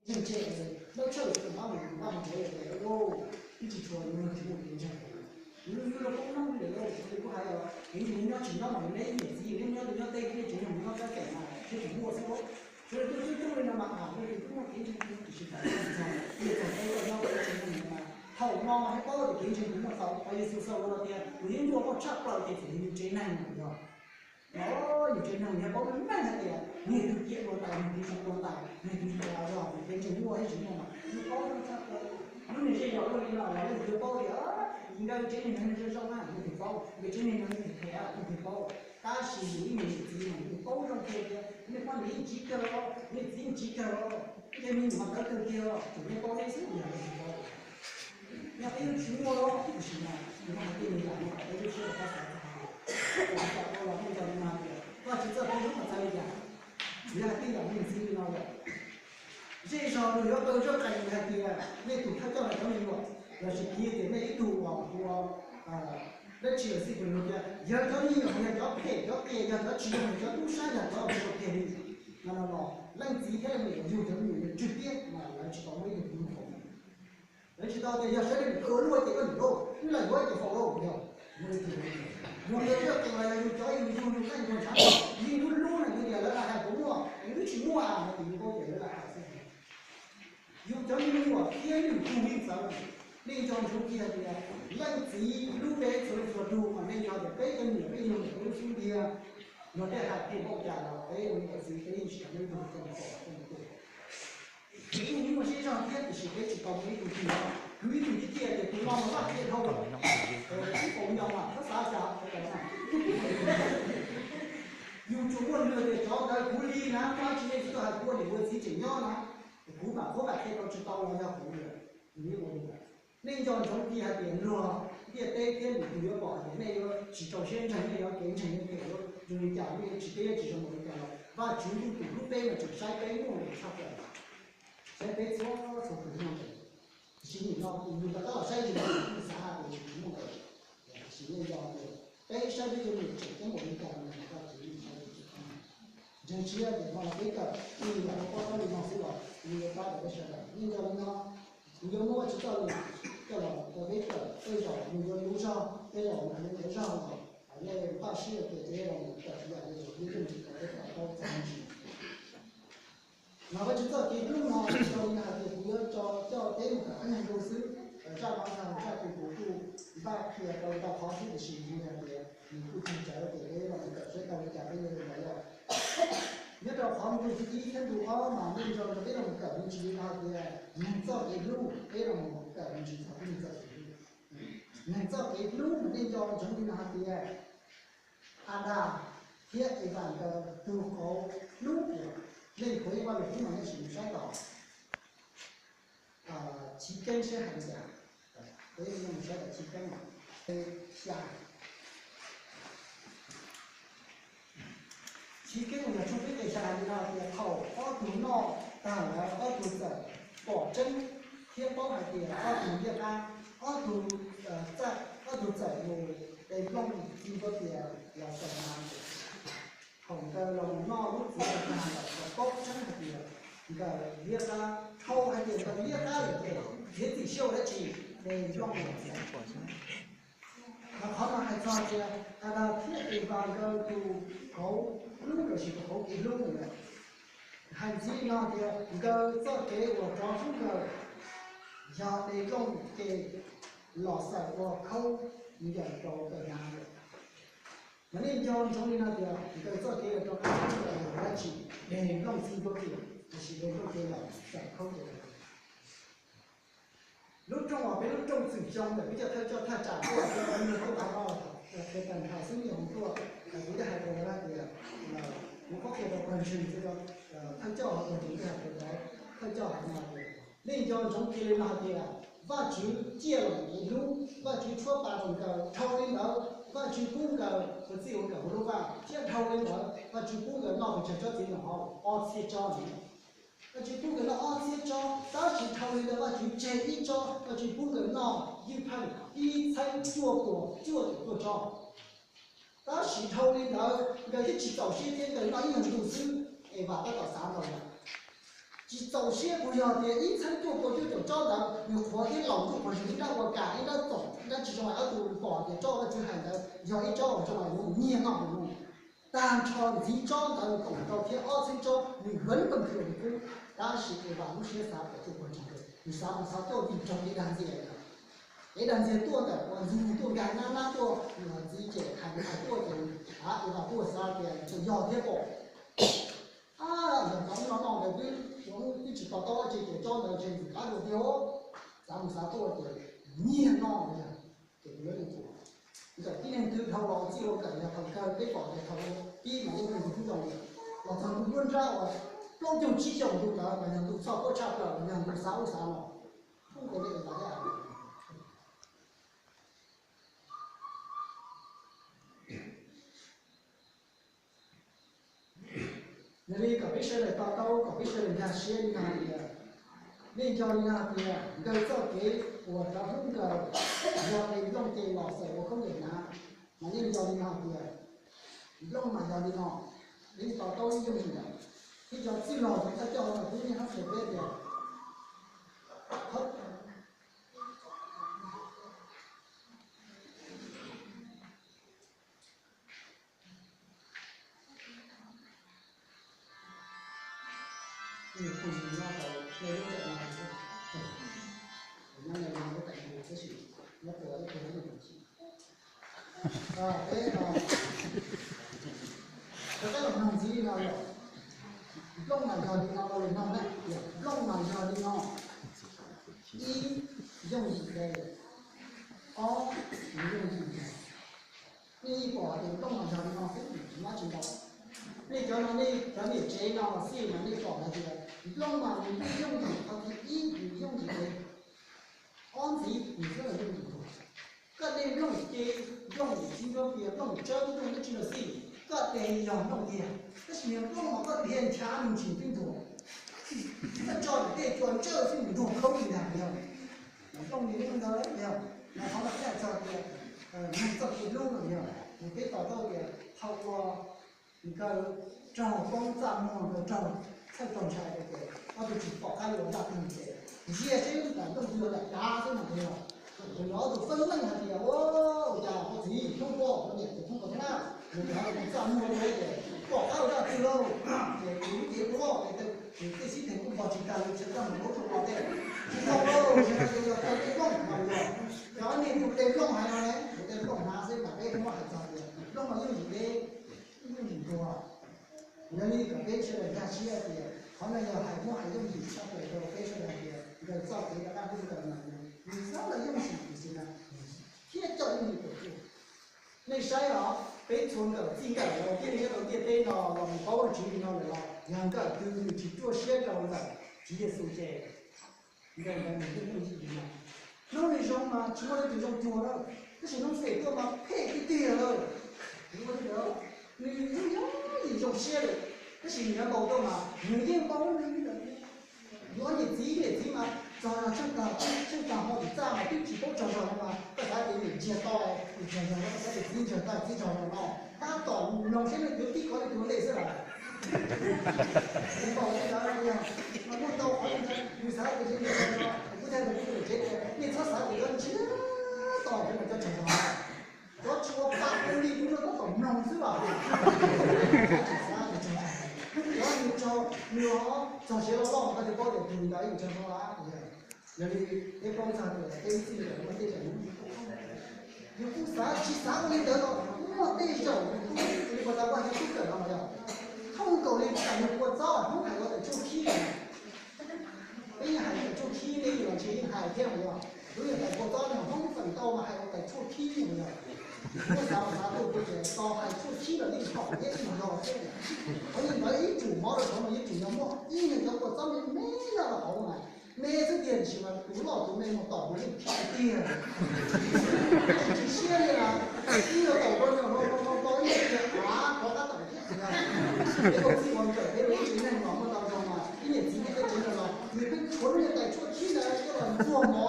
Ntseeg tseg, dab tshaj tus pab mus tus pab mus tsev tias, ib tsis tshua yus tsis muaj kev ntseeg. Yus yus los poob noob li lawm, kuv hais tias kev ntseeg nyob tsis nyob mas neb niam txiv neb nyob nyob teb, neb tsev neeg nyob kab kem mas thiaj tsis muaj xwb. Sawv daws tuaj coob coob li no mas, a, nej twb muaj kev ntseeg tiam sis thaum nej txog, nej txog teb koj nyob koj tsev neeg mas thaum no thiaj paub tias kev ntseeg kuv muaj tau. Qhov Yexus sau los tias kuv yeej muaj koj tshaj plaws ces txawm yog yus tsev neeg yog, o, yus tsev neeg yog paub meej meej hais tias niag twg ciaj dua ntais, niag twg zoo dua ntais, niag twg tau zog, kev ntseeg muaj thiab tsis muaj mas yus paub meej tshaj plaws. Lub niag zej zos luaj li no los leej twg yuav paub tias nkawd tsev neeg no zoo zoo na, leej twg paub, nkawd tsev neeg no leej twg phem leej twg paub. Tab sis yus ib niam yus txiv mas yus paub zoo kiag tias nej poj niam yeej tsiv kawg os, nej txiv yeej tsiv kawg os, nej me nyuam mas tawv kawg kiag os, tsuas nej paub nej xwb yog leej twg paub. Yog peb yeej tsis muaj los tiam sis mas yus muaj hais tias nws yam no kom peb lub siab rau qab xav txog hais tias, ua cas ua los muaj nco li no tias Vajtswv txoj kev hlub mas txawv li cas. Yus yog hais tias yam me ntxwv li no lawm, zej zog luag yuav qw zaj qees hais tias nej tus thawj coj los cov me nyuam, lossis piv tias nej ib tug uas ua dab tsi los xij, kuv hais tias yog cov me nyuam yog cov phem cov qias, yog cov tsis zoo, yog cov tub sab, yog cov tsis zoo kiag li no los leej txiv thiab leej niam yug cov me nyuam yog tswg tiab mas lawv tsis tau muaj ib tug tus mus faus. Lawv tsis tau tias yog sawv daws ua luaj ces koj niam lauj, wb lam yuav ces faus lauj, yog muaj ib tug. Yog nkawd zaj qees los yog yus cov yus yug yus qeej yus ntshav, yus lub hlub na, yus tias lawv lam hais kuv muaj es wb tsis muaj no ces yus paub tias lawv lam hais xwb. Yus cov me nyuam thiab lwm tus yeej txawv. Nej nco ntsoov kiag tias leej txiv hlub peb txhua leej txhua tus, mas nej nco tias peb cov niam peb yug peb lub xub ntiag, yog tej hais tias npaum cas los peb ua niam txiv peb yeej tsis kam muaj ib tug kom kom kom tus. Peb yeej muaj siab zog thiab tiam sis peb tsis tau muaj ib tug twg los kwv ib tug tiag tiag tias tus no mas vaj kiag dhau lawm, ib puas nco mas txhob xav cas. Yus tsuas muaj lwm tias cov ntawd kuv li na, tab sis nej tsis tau hais kuv ua niam ua txiv tseem nyob na, kuv mam qhuab mam qhia tau tsis tau los yog kuv li. Nej nco ntsoov kiag hais tias luag ntiaj teb thiab lwm tus yuav pom hais tias nej yuav tsis rau siab ntseeg, nej yuav kev ntseeg nej phem, yuav zoo li cas, nej yuav tsis teb tsis zoo li cas los Vajtswv tus hlub peb mas tseem saib peb muaj nqis tshaj plaws, saib peb txhua txhua tus muaj nqis. Tiam sis nim no yus rov qab los saib yus, yus xav hais tias yus tsis muaj nqis. Tiam sis nej nco tias peb saib peb cov niam tseem ceeb npaum li cas los Vajtswv yeej saib peb tseem ceeb. Ntseeg siab tias no peb kawm ib yam li pab li no xwb los yus yuav pab tau peb sawv daws. Nej nco li no, kuv yuav muab Vajtswv txoj lus coj los rau peb kawm, tej zaum yus yuav hlub zog, tej zaum yus yuav hlub zog los nej npaj siab tias peb los kawm yam li zaum peb yeej tsis tau peb kawm tau txog ntsis. Mas Vajtswv txoj kev hlub no zoo li hais tias kuv yuav tso coj peb mus kawm qab nyoog zoo xwb. Zaj no yog zaj twg kuv kuj npaj qhia tau ntau qhov thiab tiam sis yus hais tias nws kuj tsis txawv tias peb los mus kawm seb tau li cas peb yuav li ntawd yom. Nyob rau qhov ntu thib ib thiab ntu ob mas nej nco rau peb los mus kawm me ntsis li no hais tias neeg txoj kev hlub, peb los mus kawm me ntsis txog peb neeg txoj kev hlub. Neeg txoj kev hlub mas nej nco ntsoov li no hais tias Adas thiab Evas nkawd tug qauv hlub, nej khuv ib vaj lug hlub mas nej sim mus saib tom Chiv Keeb seb hais li cas. Peb mus saib tom Chiv Keeb, xya, Chiv Keeb uas yog tshooj peb nqe xya hais li no tias thaum ob tug noj tag lawm ob tug txawm pom tseeb thiab paub hais tias ob tug liab qab, ob tug, ob tug txawm mus de nplooj txij ntuj tias los xaus na. Thaum nkawd los mus noj lub txiv tag lawm, paub tseeb hais tias nkawd liab qab, dhau hais tias nkawd liab qab lawm ces txiav txim siab ua dab tsi? De nplooj los xaus. Mas qhov no hais txog tias Adas thiab Evas nkawd tus qauv hlub lossis tus qauv kev hlub ntawd, hais ntxiv no tias nkawd txoj kev uas rov hlub nkawd yog de nplooj ces los xaus ua khaub ncaws rau nkawd hnav lawm. Mas nej nco ntsoov li no tias nkawd txoj kev uas rov qab hlub nkawd yog dab tsi? De nplooj txij ntuj tias, tiam sis de nplooj ces los xaus khaub ncaws. Lub rooj uas peb lub rooj txwm xyoo ntawm peb cov thawj coj thaj tsam tuaj, peb lub rooj qhov no, peb tag nrho xwb niaj hnub tuaj, kuv thiaj hais rau lawv hais tias, kuv qhuab qhia rau pawg ntseeg xwb, thawj coj hauv pawg ntseeg thiaj hais rau thawj coj hais no tias, nej nco ntsoov kiag li no hais tias Vajtswv ciaj los ntawm kev hlub, Vajtswv tshuab pa rau nkawd, dhau li ntawd Vajtswv pub nkawd ua txij ua nkawm hauv lub vaj, thiab dhau li ntawd Vajtswv pub nkawd noj pes tsawg tsob txiv nyoos hauv? Ob txhiab tsob. Vajtswv pub nkawd noj ob txhiab tsob, tab sis dhau li ntawd Vajtswv tseg ib tsob, Vajtswv pub nkawd noj ywj pheej ib txhiab cuaj puas cuaj caum cuaj tsob. Tab sis dhau li ntawd nkawd twb tsis txaus siab thiab nkawd noj ib nyuag ntu xwb. Evas tab tom xav ntau yam. Tsis txaus siab puas yog tias ib txhiab cuaj pua cuaj caum tsob ntawd nws qhuav thiab laus ntuj qhuav zws ib nrab ua kam ib nrab txom ib nrab tsis zoo hais, ob tug pom tias tsob Vajtswv hais ntawd yog ib tsob uas zoo hais, nws nyiag noj mus no. Tag nrho ntxiv tsob ntawd koom rau thiab ob txhiab tsob nws wv pees khwm nws kub. Tab sis Evas lub siab xav kom cuaj pua tsob, nws xav mus xav tuaj vim raug kev dag ntxias. Kev dag ntxias tuaj ntawm uas ntxug tuaj nkag nab nab tuaj, nws txiv ces hais hais tuaj ces Evas kuj xav tias tseem yog thiab pom. Yog ntawd no no ntawd twb twb tsis to taub dab tsi ces tsob ntawd ces ntxim qab dua tiag. Xav mus xav tuaj ces nyiag noj yog ces yuav li tus. Nkawm tib neeg twg dhau los txij ua nkawm yog thaum kawg peb pom tias thaum pib mas yeej ua tus tub zoo, los txog ntu nruab nrab uas plaub caug tsib xyoos ntu ntawd mas yog ntu txhoj puab tshaj plaws, yog ntu xav ub xav no. Pub nkaus li Evas thiab Adas. Yog li kom peb sawv daws to taub, kom peb sawv daws nkag siab li no hais tias, nej nco li no hais tias nkawd txoj kev uas rov hlub nkawd yog es nplooj ces los xaws ua khaub ncaws hnav, mas nej nco li no hais tias nplooj mas yog li no, nej to taub ib yooj yim ntawd. Thiab cov txwj laug thawj coj mas twb niaj hnub qhia peb tias Rov qab los mloog ntxiv li no yom. Nplooj mas yog li no, los mloog na, nplooj mas yog li no. Ib, yooj yim de. Ob, nws yooj yim de. Nej yeej pom hais tias nplooj mas yog li no xwb, tsis muaj tsis ntau. Nej cov no, nej cov niam tsev no los xij mas nej pom hais tias nplooj mas nws yeej yooj yim, qhov thib ib nws yooj yim de. Ob ntxiv nws twb los yooj yim tuag. Koj de nplooj ces nplooj txiv ncuav pias, nplooj tsawb, nplooj dab tsi los xij, koj de yog nplooj tiag, tab sis yog nplooj mas koj dhia ncha nws tsis twb ntuag. Koj tso tej cua ntsawj xwb nws ntuag khaub li ntag yog. Nplooj nws yeej ntawd yog, mas qhov no thiaj txog tias neeg txoj kev hlub no yog, nws peb to taub tias thaum ua nkawd raug poob txaj muag, nkawd raug txhawj raug ntshai ces ob tug tsis pom qab yuav zaj twg ces ntsia seb nplooj twg los dav xwb no yog. Ces ob tug feeb meej hais tias, ua cas koj txiv hnub koj niam tus phooj kos thiab na, nws cov txaj muag li ces pom qab ua zaj twg lauj. Ces kuv lub cev ua ces tej xib theem kuj npog tsis tag li, tsis tau mus lub rau los tej tsis tau lauj, ces yog tau tej nplooj no yog, cov niag tus tej nplooj hais no ne, tus tej nplooj hnav xwb mas peb muab hais txog tias nplooj no yooj yim deb, yooj yim tuag. Yog li kom peb sawv daws nkag siab tias qhov no yog hais muab hais yooj yim tshaj plaws rau peb sawv daws hais tias nkawd txoj kev rov qab hlub nkawd mas nws xob los yooj yim tiam sis mas thiab coj yooj yim tuaj. Nej saib os, peb txhua nkawm txij nkawm los thiaj li nyob rau ntiaj teb no los mus paub Vajtswv li no lawm los yog nkawm twg nws tsis ruaj siab rau ntawm Tswv Yexus ces nkawd ntawd nws yeej yooj yim li no. Hnub nws zoo mas tsis muaj leej twg zoo cuag lawm, tab sis hnub feem tuaj mas phem tiag tiag lawm. Nws yeej yooj yim zoo siab lawm, tab sis nws yuav npau tuaj mas nws yeej npau nws li ntawd. Yuav niam txiv, niam txiv mas txog tsheej tag, tsheej tag hmo tim txaj mas twb tsis paub tsaug zog no mas koj xav tias niam ntsiag to, niam ntsiag zog no koj xav tias txiv ntsiag to txiv tsaug zog no. Tab tom mloog seb nej yuav tib qhov nej tus ntej xwb lawm. Npaum li ntawd yog, mas muaj ntau qhov li ntawd nws xav tias tsev niam tsev no, kuv thiaj li kuv niam tsev tias nej txhob xav tias yuav ntsiag to cov no cov tsaug zog. Cov tsis ua pa ua li kuv no tab tom mloog xwb los. Tsis xav tias tsaug zog. Cov nws tsaug, nws txog siav loj loj koj thiaj paub tias tus ntawd yeej tsaug zog. Yog li peb paub txog tias peb txij nkawm muaj tej zaum yus kuj xav tsis xav ua li ntawd los muaj tej zaum yus kuj li puas tas ua yus tub kawm no yog thoob nkaus li tam nws kua txob hnub hais ua tawm tsuj khib. Peb yeej hais tawm tsuj khib, peb los ntshe yeej hais thiab yog. Lub yog tawm kua txob no hoob feem ntau mas hais ua tawm tsuj khib yog. Muab xav xav tuaj kuv ces tau hais tsuj khib los yeej pom thiab yeej yog thiab. Qhov yeej ntawd ib tsum mov rau saud mas yeej tsum yog muaj ib leeg cov kua txob me me nyob rau hauv mas me xwb tiag, tiam sis mas tus loj tus me mus tom mus yeej khib tiag. Tsis siab li las, ib yuav tom ua nyuag hlau hlau hlau ib tiag av rov qab tom thiab. Peb ua txij ua nkawm peb ua ib tsev neeg los muaj ntau zaus mas ib niam txiv peb tsev neeg los nws pheej tshuav lub niag tais tshuaj khib ntawd coj los ntxuag mov.